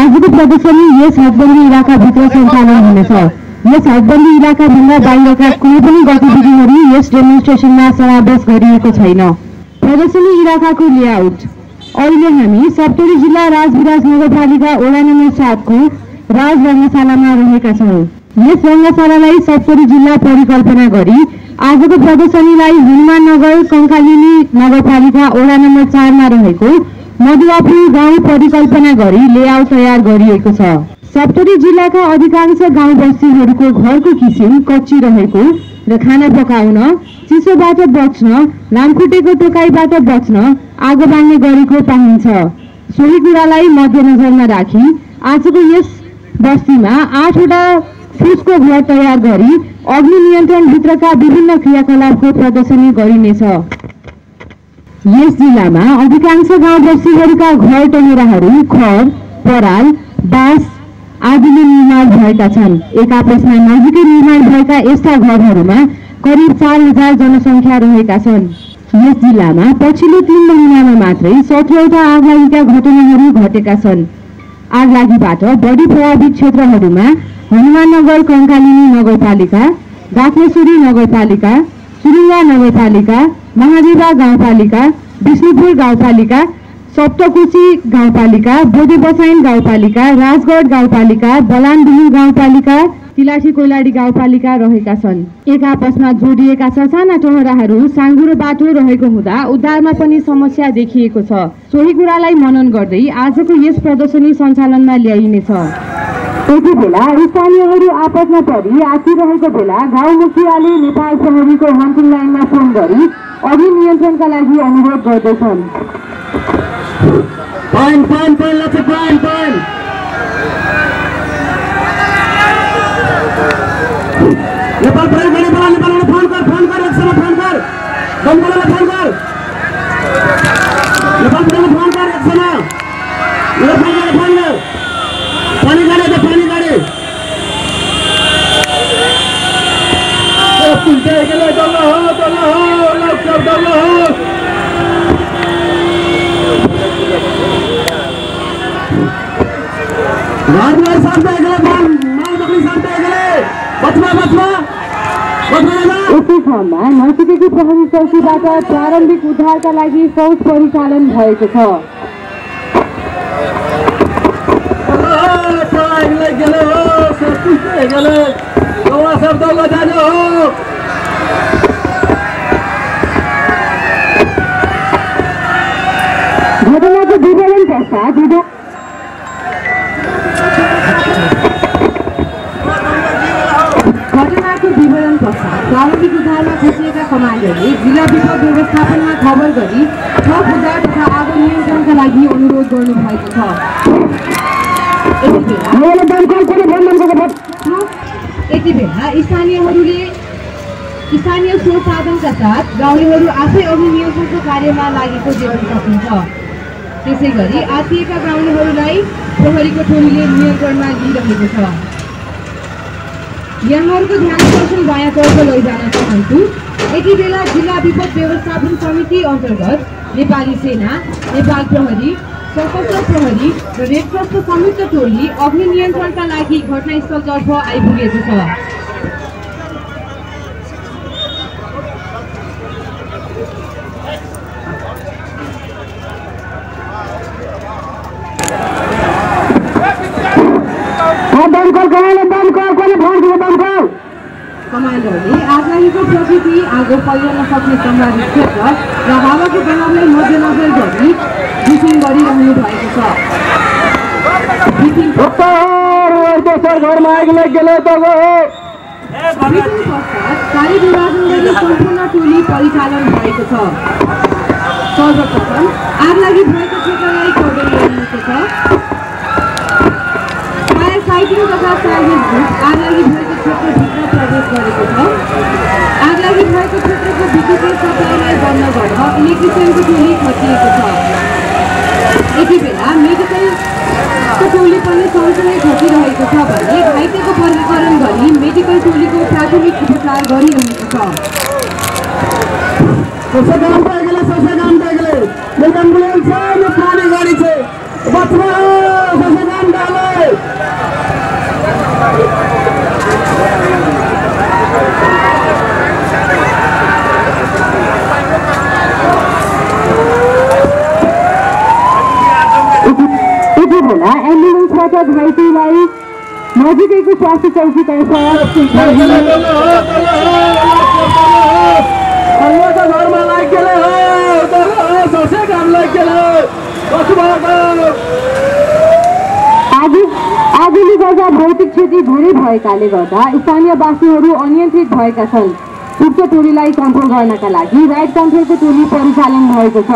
आजको प्रदर्शनी यस हदबन्दी इलाकाभित्र सञ्चालन हुनेछ। यस हदबन्दी इलाकाभन्दा बाहिरका कुनै पनि गतिविधिहरू यस डेमोन्स्ट्रेसनमा समावेश गरिएको छैन। प्रदर्शनी इलाकाको लेआउट। अहिले हामी सप्तरी जिल्ला राजविराज नगरपालिका वडा नम्बर 7 को राज रङ्गशालामा रहेका छौँ। यस रङ्गशालालाई सप्तरी जिल्ला परिकल्पना गरी आजको प्रदर्शनीलाई हनुमाननगर कङ्कालिनी नगरपालिका वडा नम्बर 4 मा रहेको मधुवापुर गाउँ परिकल्पना गरी लेआउट तयार गरिएको छ। सप्तरी जिल्लाका अधिकांश गाउँ बस्तीहरूको घरको किसिम कच्ची रहेको र खाना पकाउन, चिसोबाट बच्न, लामखुट्टेको टोकाइबाट बच्न आगो बाल्ने गरेको पाइन्छ। सोही कुरालाई मध्यनजरमा राखी आजको यस बस्तीमा 8वटा फुसको घर तयार गरी अग्नि नियन्त्रणभित्रका विभिन्न क्रियाकलापको प्रदर्शनी गरिनेछ। यस जिल्लामा अधिकांश गाउँ बस्तीहरूका घर टनेराहरू खर, पराल, बाँस आदिले निर्माण भएका छन्। एक आपसमा नजिकै निर्माण भएका यस्ता घरहरूमा करिब 4000 जनसङ्ख्या रहेका छन्। यस जिल्लामा पछिल्लो 3 महिनामा मात्रै 17वटा आगलागीका घटनाहरू घटेका छन्। आगलागीबाट बढी प्रभावित क्षेत्रहरूमा हनुमाननगर कङ्कालिनी नगरपालिका, गाक्नेश्वरी नगरपालिका, सुरुङ्गा नगरपालिका, महादेवा गाउँपालिका, विष्णुपुर गाउँपालिका, सप्तकोशी गाउँपालिका, बोधेबसाइन गाउँपालिका, राजगढ गाउँपालिका, बलानडुलु गाउँपालिका, तिलाठी कोइलाडी गाउँपालिका रहेका छन्। एक आपसमा जोडिएका ससाना टहराहरू साँघुरो बाटो रहेको हुँदा उद्धारमा पनि समस्या देखिएको छ। सोही कुरालाई मनन गर्दै आजको यस प्रदर्शनी सञ्चालनमा ल्याइनेछ। यति बेला स्थानीयहरू आपसमा परि आँचिरहेको बेला गाउँ मुखियाले नेपाल प्रहरीको हन्टिङ लाइनमा फोन गरी अग्नि नियन्त्रणका लागि अनुरोध गर्दैछन्। नेपाल प्रहरी गर्ने बेला नेपालले फोन कर एकछिन फोन कर दमकलले फोन कर नेपाल प्रहरीले फोन कर एकछिन नेपालले फोन कर पानी गाडी पुलते गेले दल्ल हो लक्ष्य दल्ल हो घरद्वार साथमा गेले माल बकरी साथमा गेले बच्चा यस्तै ठाउँमा नजिकैको प्रहरी चौकीबाट प्रारम्भिक उद्धारका लागि फौज परिचालन भएको छ। घटनाको विवरण पश्चात प्रारम्भिक उद्धारमा फँसिएका कमान्डरले जिल्ला विपद व्यवस्थापनमा खबर गरी थप उद्धार तथा आगो नियन्त्रणका लागि अनुरोध गर्नुभएको छ। यति बेला स्थानीय स्रोत साधनका साथ गाउँलेहरू आफै अग्नि नियन्त्रणको कार्यमा लागेको देख्न सकिन्छ। त्यसै गरी आत्तिएका गाउँलेहरूलाई प्रहरीको टोलीले नियन्त्रणमा लिइरहेको छ। यहाँहरूको ध्यान आकर्षण बायाँतर्फ लैजान चाहन्छु। यति बेला जिल्ला विपद व्यवस्थापन समिति अन्तर्गत नेपाली सेना, नेपाल प्रहरी, सशस्त्र प्रहरी र रेड क्रसको संयुक्त टोली अग्नि नियन्त्रणका लागि घटनास्थलतर्फ आइपुगेको छ। कमान्डरले आगलागीको प्रकृति, आगो फैलन सक्ने सम्भावित क्षेत्र र हावाको दबावलाई मध्यनजर गरी ब्रिफिङ गरिरहनु भएको छ। कार्य विभाजन गरी सम्पूर्ण टोली परिचालन भएको छ। सर्वप्रथम आगलागी भएको क्षेत्रलाई सर्वे गरिएको छ। फायर फाइटिङ तथा सर्भिस ग्रुप आगलागी भएको क्षेत्रभित्र प्रवेश गरेको छ। आगलागी भएको क्षेत्रको विद्युतीय सप्लाईलाई बन्द गर्न इलेक्ट्रिसियनको टोली खसिएको छ। यति बेला मेडिकलको टोली पनि सँगसँगै खसिरहेको छ भने घाइतेको वर्गीकरण गरी मेडिकल टोलीको प्राथमिक उपचार गरिरहेको छ। एम्बुलेन्स छ, पानी गाडी छ, बच्चा गर्दा एम्बुलेन्सबाट घाइतेलाई नजिकैको स्वास्थ्य चौकीतर्फ आगोले गर्दा भौतिक क्षति धेरै भएकाले गर्दा स्थानीयवासीहरू अनियन्त्रित भएका छन्। उक्त टोलीलाई कन्ट्रोल गर्नका लागि राइट कन्ट्रोलको टोली परिचालन भएको छ।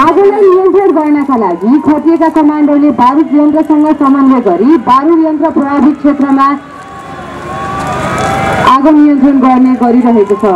आगोलाई नियन्त्रण गर्नका लागि खटिएका कमान्डोले बारुद यन्त्रसँग समन्वय गरी बारुद यन्त्र प्रभावित क्षेत्रमा आगो नियन्त्रण गर्ने गरिरहेको छ।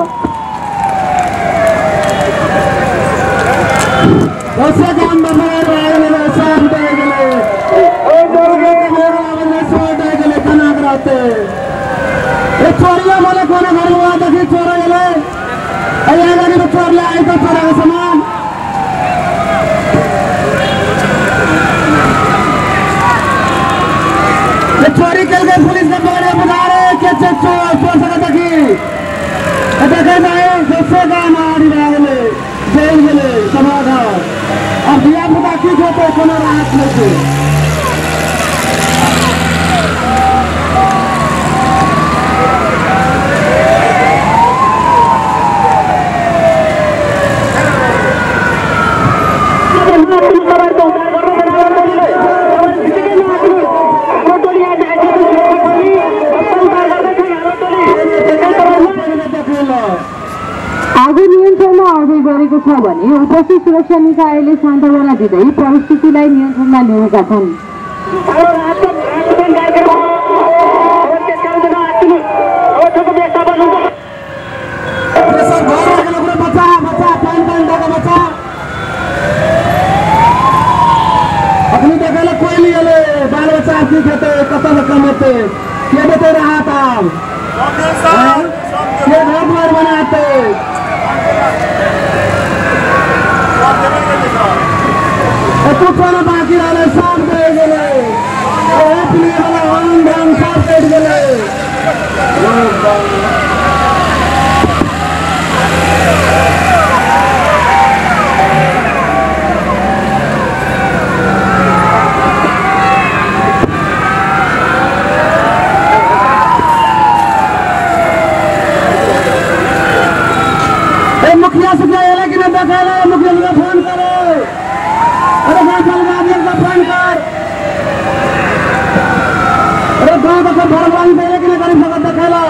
चोरी कल गए पुलिस ने पकड़े बता रहे कि चोर सकता की देखे जाए सबसे का मारी रागले जेल गले समाधान अब दिया पता की होते कोनो राहत नहीं आगो नियन्त्रणमा आउँदै गरेको छ भने उपस्थित सुरक्षा निकायले सान्त्वना दिँदै परिस्थितिलाई नियन्त्रणमा ल्याएका छन्। अपनी जगह कोई नहीं ले बाल बच्चा की खेते कतल कमाते ये देते रहा था ये घर द्वार बनाते कुछ बाकी रहे सब दे गए सब कट गए मुखिया से क्या कि नहीं देखा मुखिया को फोन करो अरे फोन कर अरे गाँव का भरवान दे कि नहीं करी भगत देखेला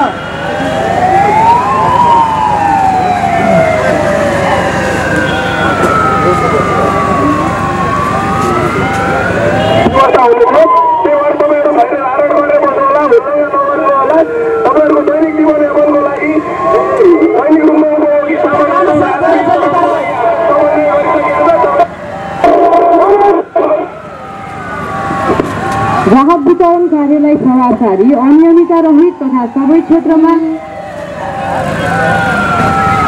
राहत वितरण कार्यलाई प्रभावकारी अनियमितता रहित तथा सबै क्षेत्रमा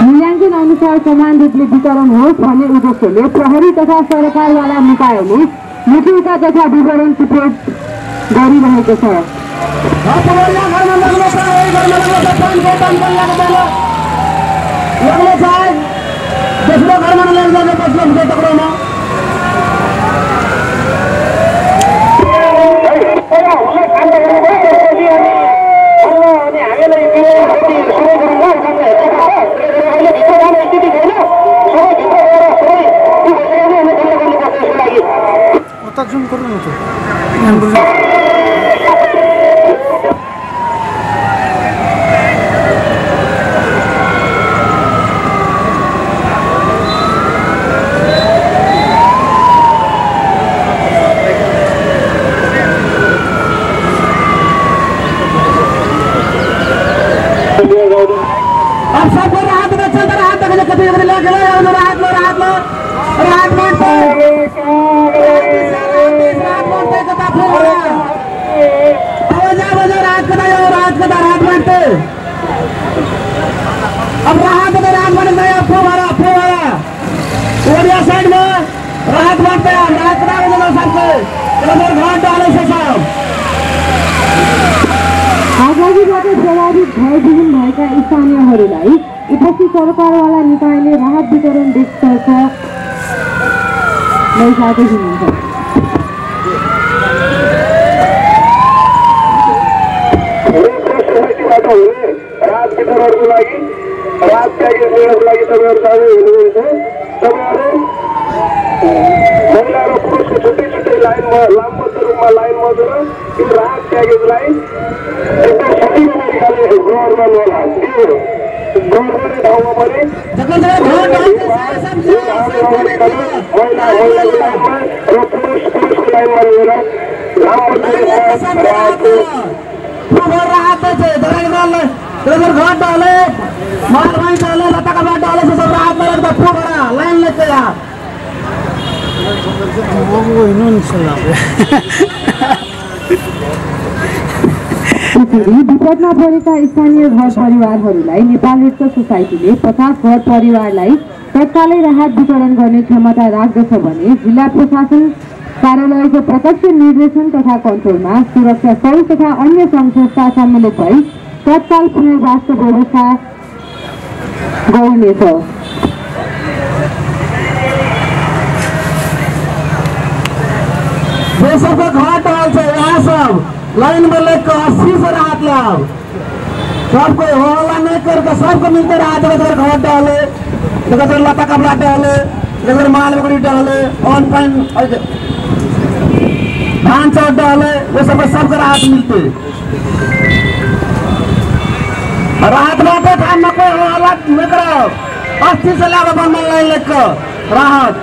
मूल्याङ्कन अनुसार समान रूपले वितरण होस् भन्ने उद्देश्यले प्रहरी तथा सरकारवाला निकायले मुठीका तथा विवरण रिपोर्ट गरिरहेको छ। अब सबको राहत में चलता राहत तक कभी अगर ले गए राहत में अब राहत में राहत बन गया फुवारा साइड में राहत बांटते हैं राहत सबसे घाट डाले स्थानीयहरूलाई उपस्थित सरकारवाला निकायले राहत वितरण डेस्कतर्फ लैजाँदै हुनुहुन्छ। राहत वितरणको लागि राहत प्याकेज लिनको लागि तपाईँहरू जाँदै हुनुहुन्छ। तपाईँहरू महिला र पुरुषको छुट्टै छुट्टै लाइनमा लामबद्ध रूपमा लाइन बसेर यो राहत प्याकेजलाई एकदम सजिलो तरिकाले ग्रहण गर्नु होला। त्यो ग्रहण गर्ने ठाउँमा पनि महिलाको लाइनमा र पुरुषको लाइनमा लिएर लामबद्ध रूपमा राहत घर डाले माल भाई डाले लता का बाट डाले सब राहत में लगता पूरा लाइन लेके यार विपदमा परेका स्थानीय घर परिवारहरूलाई नेपाल रेड क्रस सोसाइटीले 50 घर परिवारलाई तत्कालै राहत वितरण गर्ने क्षमता राख्दछ भने जिल्ला प्रशासन कार्यालयको प्रत्यक्ष निर्देशन तथा कन्ट्रोलमा सुरक्षा सौल तथा अन्य सङ्घ संस्था सम्मिलित भई तत्काल पुनर्वासको व्यवस्था गरिनेछ। सबको घर डाल से यहाँ सब लाइन में लेकर 80 से राहत लाभ सबको हल्ला नहीं करके सबको मिलते राहत घर डाले लता कपड़ा डाले माल बकरी डाले ऑन पाइन धान चाउर डाले वो सबको राहत मिलते राहत बाटे काम में कोई हालत नहीं करो 80 से लाभ बनने लाइन लेकर राहत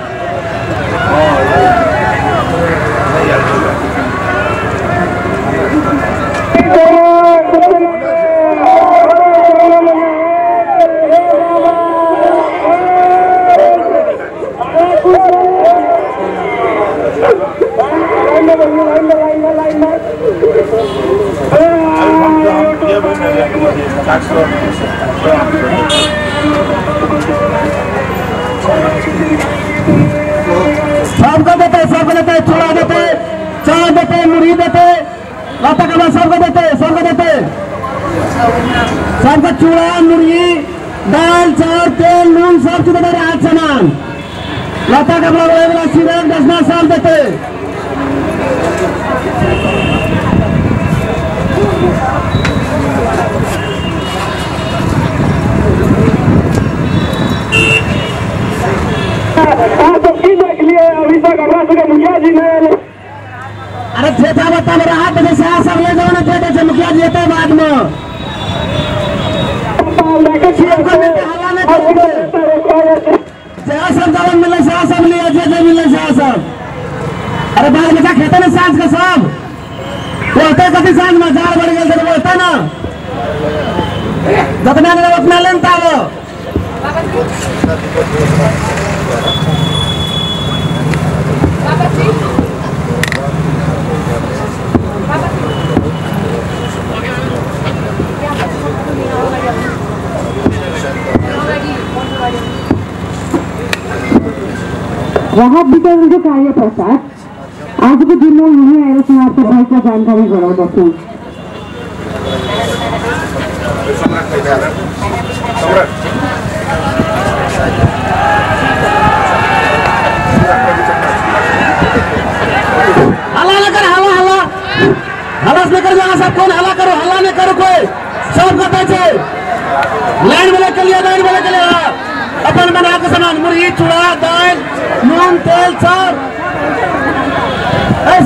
सबको देते चूड़ा देते चाय देते मुढ़ी देते लता कपड़ा सबको देते सबको चूड़ा मुढ़ी दाल चाउर तेल नून सब चीज देते राहत सामान लता कपड़ा वाला सिरक डसना सब देते अभी तक मुखिया जी ने अरे ठेठा बता में राहत दे सब ले जाओ ना ठेठे से मुखिया जी आते बाद में सब जब मिले सब लिया जे मिले सब अरे बाल बच्चा खेते ना सांस के सब बोलते कभी सांस में जार बढ़ गए बोलते ना जितना ने उतना लेनता वो राहत वितरणको कार्य पश्चात आजको दिनमा यही आएर समाजको भएका जानकारी गराउँदछु। हल्ला सब कौन हल्ला करो हल्ला नहीं करो कोई सब कहते लाइन में लेकर लिया अपन बना के सामान मुर्गी चूड़ा दाल नून तेल चार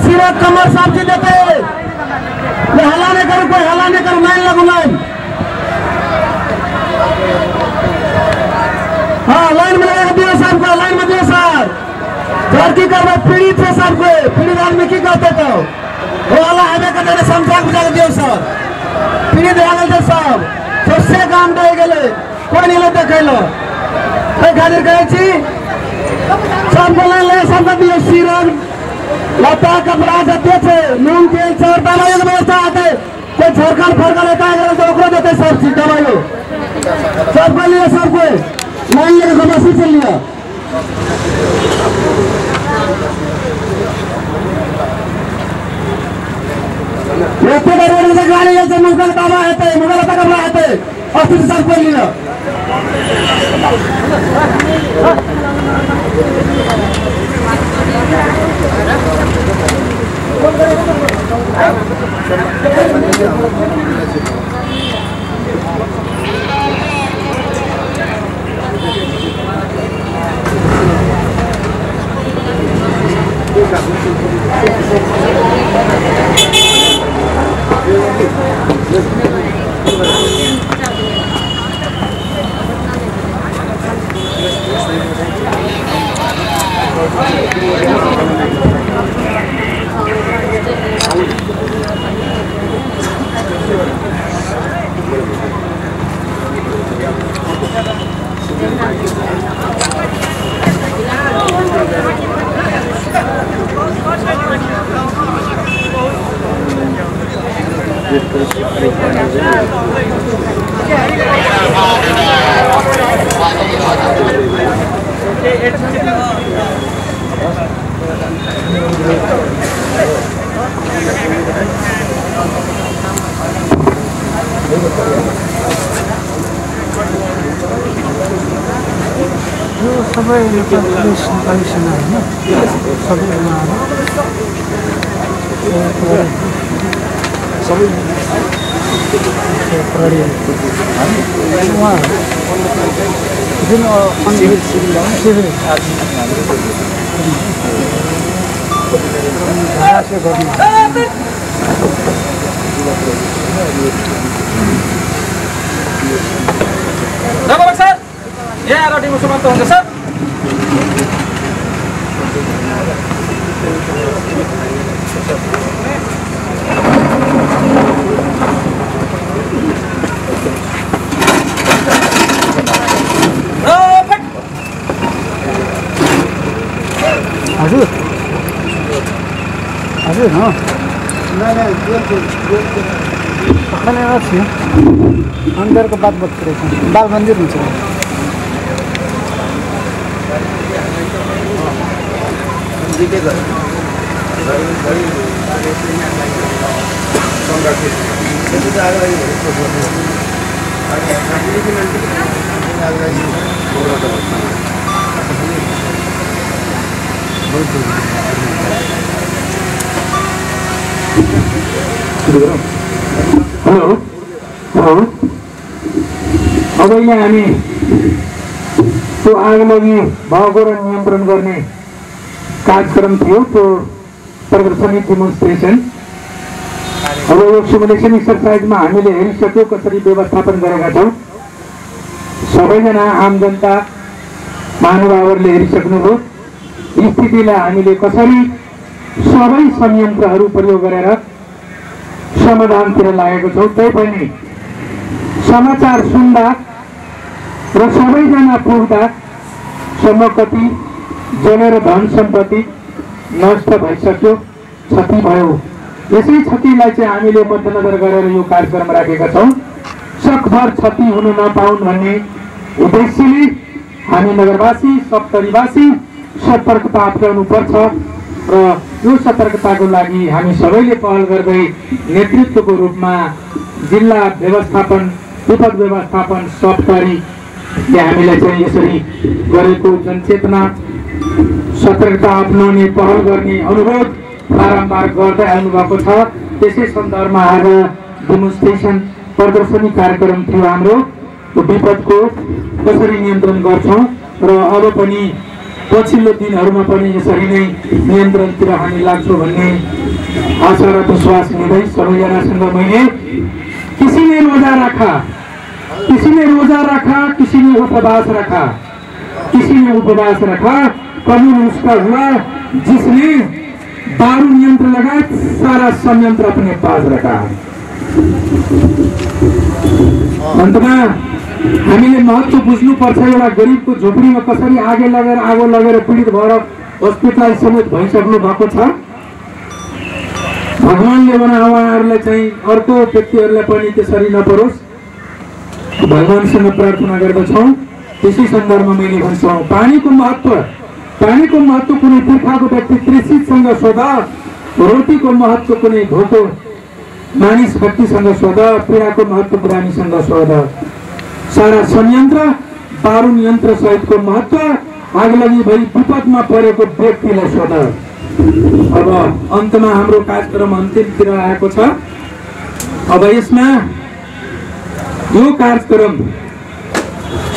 सिरक कमर सब चीज देते हल्ला नहीं करो कोई हल्ला नहीं करो लाइन लगो लाइन हाँ लाइन में लगा दियो सबको लाइन में दियो सर घर की कर पीड़ित है सबको पीड़ित आदमी की कहते तो वो वाला हमें कहते समझा बुझा दियो सर पीड़ित आगे सब सबसे काम दे गए कोई नहीं ले देखे लो खातिर कहे सबको ले सबको दियो सिरक लता कपड़ा देते थे नून तेल चाउर दवाई की व्यवस्था आते कोई झरखंड फरका लेता है तो ओकरो देते सब चीज दवाइयों सबको लिया सबको लाइन लेकर समस्या से लिया गाड़ी मुगल कपड़ा है अस्ति सर पहिलेर सबै नेपाली सेना होइन सबैमा सबै जुन सर यहाँ आएर टिमको समाप्त हुन्छ सर हजुर हजुर हो थियो अन्दरको बात बत्तिरहेछ बाल मन्दिर हुन्छ हेलो अब यहाँ हामी त्यो आगलागी भएको र नियन्त्रण गर्ने कार्यक्रम थियो त्यो प्रदर्शनी डेमोन्स्ट्रेसन अब यो सिमुलेसन एक्सरसाइजमा हामीले हेरिसक्यो कसरी व्यवस्थापन गरेका छौँ सबैजना आम जनता महानुभावहरूले हेरिसक्नुभयो स्थितिलाई हामीले कसरी सबै संयन्त्रहरू प्रयोग गरेर समाधानतिर लागेको छौँ त्यही पनि समाचार सुन्दा र सबैजना पुग्दा सम्म कति जन र धन सम्पत्ति नष्ट भइसक्यो क्षति भयो यसै क्षतिलाई चाहिँ हामीले मध्यनजर गरेर यो कार्यक्रम राखेका छौँ सकभर क्षति हुन नपाउन् भन्ने उद्देश्यले हामी नगरवासी सप्तरीवासी सतर्कता अप्नाउनुपर्छ र यो सतर्कताको लागि हामी सबैले पहल गर्दै नेतृत्वको रूपमा जिल्ला व्यवस्थापन विपद व्यवस्थापन सप्तरीले हामीलाई चाहिँ यसरी गरेको जनचेतना सतर्कता अप्नाउने पहल गर्ने अनुरोध बारम्बार गर्दै आउनुभएको छ त्यसै सन्दर्भमा आज डेमोन्स्ट्रेसन प्रदर्शनी कार्यक्रम थियो हाम्रो विपदको कसरी नियन्त्रण गर्छौँ र अब पनि पछिल्लो दिनहरूमा पनि यसरी नै नियन्त्रणतिर हामी लाग्छौँ भन्ने आशा र विश्वास लिँदै सबैजनासँग मैले किसी ने रोजा रखा किसी ने रोजा रखा किसी ने उपवास रखा किसी ने उपवास रखा कबूल उसका हुआ जिसने दारू यंत्र लगाए सारा संयंत्र अपने पास रखा अंतमा हामीले महत्व बुझ्नुपर्छ एउटा गरिबको झोपडीमा कसरी आगो लगेर पीडित भएर हस्पिटलाइज समेत भइसक्नु भएको छ भगवानले भने उहाँहरूलाई चाहिँ अर्को व्यक्तिहरूलाई पनि त्यसरी नपरोस् भगवानसँग प्रार्थना गर्दछौँ त्यसै सन्दर्भमा मैले भन्छु पानीको महत्व कुनै पुर्खाको व्यक्ति कृषिसँग सोधा रोटीको महत्व कुनै भोको मानिस व्यक्तिसँग सोधा पीडाको महत्व बिरामीसँग सोधा सारा संयन्त्र बारुण यन्त्र सहितको महत्त्व आगलागी भई विपदमा परेको व्यक्तिलाई सोध। अब अन्तमा हाम्रो कार्यक्रम अन्तिमतिर आएको छ। अब यसमा यो कार्यक्रम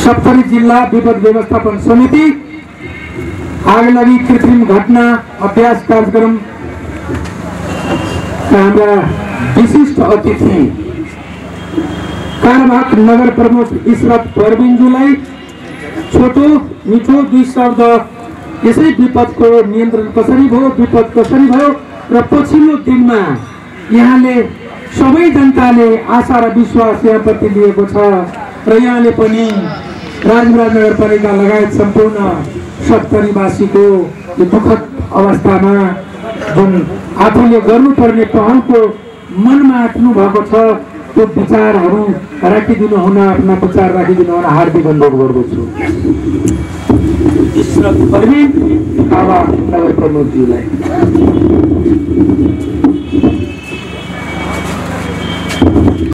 सप्तरी जिल्ला विपद व्यवस्थापन समिति आगलागी कृत्रिम घटना अभ्यास कार्यक्रम हाम्रा विशिष्ट अतिथि कारबाग नगर प्रमुख इशरत परविनज्यूलाई छोटो मिठो 2 शब्द यसै विपदको नियन्त्रण कसरी भयो, विपद कसरी भयो र पछिल्लो दिनमा यहाँले सबै जनताले आशा र विश्वास यहाँप्रति लिएको छ र यहाँले पनि राजमुराद नगरपालिका लगायत सम्पूर्ण सप्तरीवासीको यो दुःखद अवस्थामा जुन आफूले गर्नुपर्ने पहलको मनमा आँट्नु भएको छ त्यो विचारहरू राखिदिनु हुन, आफ्ना विचार राखिदिनु हुन हार्दिक अनुरोध गर्दछु। इशरत परविन कारबाग नगर प्रमुखज्यूलाई।